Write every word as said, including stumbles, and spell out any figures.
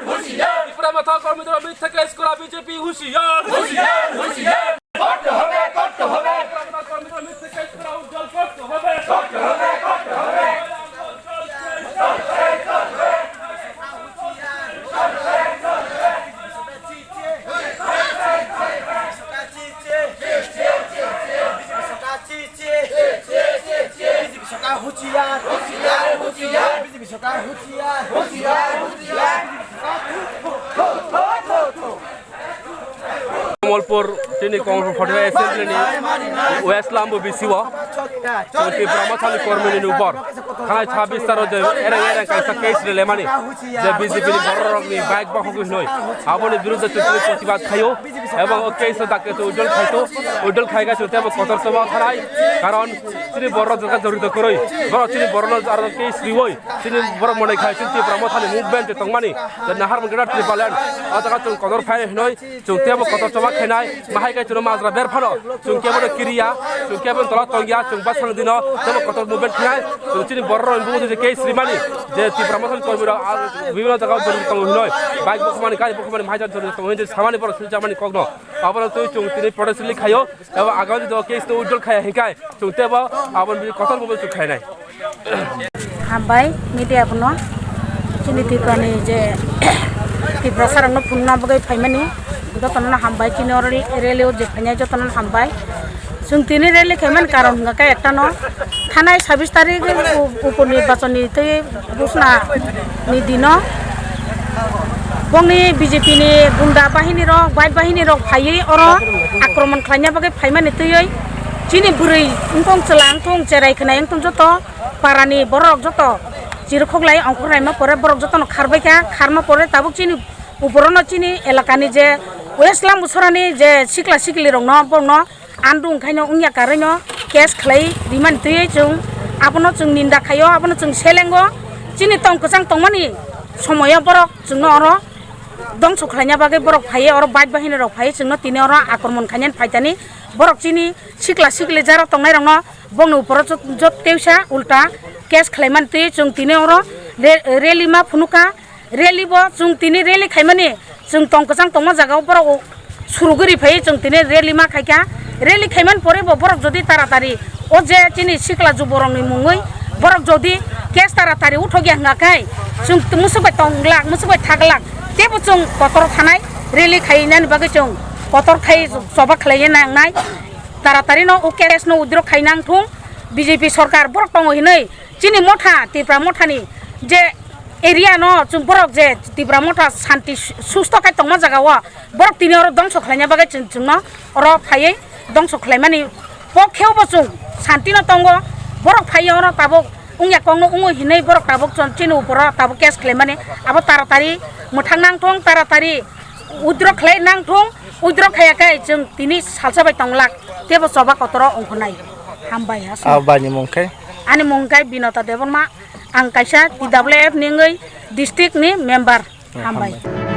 হুঁশিয়ার। ত্রিপুরা মথা কর্মীদের মিথ্যা কেস করা বিজেপি হুঁশিয়ার। হুঁশিয়ার, হুঁশিয়ার। করতে হবে, করতে হবে। ত্রিপুরা মথা কর্মীদের মিথ্যা কেস করা উজ্জ্বল করতে হবে। করতে হবে, করতে হবে। বিজেপি সরকার হুঁশিয়ার। হুঁশিয়ার, হুঁশিয়ার। বিজেপি সরকার হুঁশিয়ার। হুঁশিয়ার, হুঁশিয়ার। Kamalpur chini Kamalpur forty-five assembly ni West Lambu B C o chwng Tipra Mothani kormini ni upor thanai sabis taro je ereng ereng kaisa case rwlaimani je B J P ni borok rokni bike bokhogwi hinwi aboni biruddhe chwng tini protibad khaio ebong o case o dakti chwng withdraw khaito, withdraw khaikha chwng teibo kotor choba thanai karon chini borok jora jorito kwrwi borok chini borokno aro case riwi chini borok monai khai chini Tipra Mothani movement je tongmani je Naharmoni Greater Tipraland o jaga chwng kotor phai hinwi chwng teibo kotor choba khainai, bahai khe chwngno majra ber phano, chwng kebo no kiriya, chwng kebo no tola tongya, chwng bwsang dino teibo kotor movement khainai, chwng chini borok rok bugo je case rimani, je Tipra Mothani kormi rok, ah, bibhinno jaga o jorito tongo hinoi, bike bokhomani, gari bokhomani, mahajan jorito tongo hinoi, samani borok silchamani kokno, abono twi chwng tini protest rally khaio, abo agami do case no withdraw khaiya hinkai, chwng teibo aboni kotor movement chwng khainai. Hambai media bono chini Tripura ni je Tiprasa rok no phunukna bagwi phaimani jotono no hambai, chini o rally o je phainai jotono no hambai. Chwng tini rally khaimani karon hwnkha khe ekta no thanai sabis tarik u-, upo nirbachon ni twi ghosna ni dino bongni B J P ni gunda bahini rok, bike bahini rok phaiwi oro akromon khlaina bagwi phaimani twiwi chini bwrwi wngthong chwla wngthong cherai khwnai wngthong joto parani borok joto chirikhok lai ongkhornaima pore borok jotono kharbaikha, kharma pore tabuk chini uporono chini elakani je West Lambusorani je sikla sikli rokno borokno andung khaino wngya karwino case khlai rimani twiwi chwng abono chwng ninda khaio, abono chwng selengo chini tong kwchang tongmani somoyo borok chwngno oro dongso khlaina bagwi borok phaiwi oro bike bahini rok phaiwi chwngno tini oro akromon khainani phaitani borok chini sikla sikli jaro tongnai rokno bongni uporo jot-, jot tewsa ulta case khlaimani twi chwng tini oro re-, rally ma phunukha, rally bo chwng tini rally khaimani chwng tong kwchang tongma jaga o borok surugwi ri phaiwi chwng tini rally ma khaikha, rally khaimani pore bo borok jodi taratari o je chini sikla juborokni mungwi borok jodi case taratari uthokya hwnkha khe chwng musuk bai tong glak, musuk bai tha glak, teibo chwng kotor thanai rally khainani bagwi chwng kotor khai choba khlaiwi nangnai. Taratari no o case no withdraw khai nang thung, B J P sorkar borok tongo hinwi chini motha Tipra mothani je area no chwng borok je Tipra motha santi su-, susto khai tongma jaga o borok tini oro dongso khlaina bagwi chwng, chwngno oro phaiwi dongso khlaimani pokhe o bo chwng santi no tongo, borok phaiwi oro tabuk wngya kokno wngwi hinwi borok tabuk chwng chini uporo tabuk case khlaimani abo taratari mwthang nang thung, taratari withdraw khlai nang thung, withdraw khaiya khe chwng tini salsa bai tong lak, teibo choba kotoro ongkhornai. Hambai aswk. Abo bai ni mung khe? Ani mung khe Binota Debbarma, ang kaisa T W F ni wngwi district ni member. Hmm, hambai. Hambai.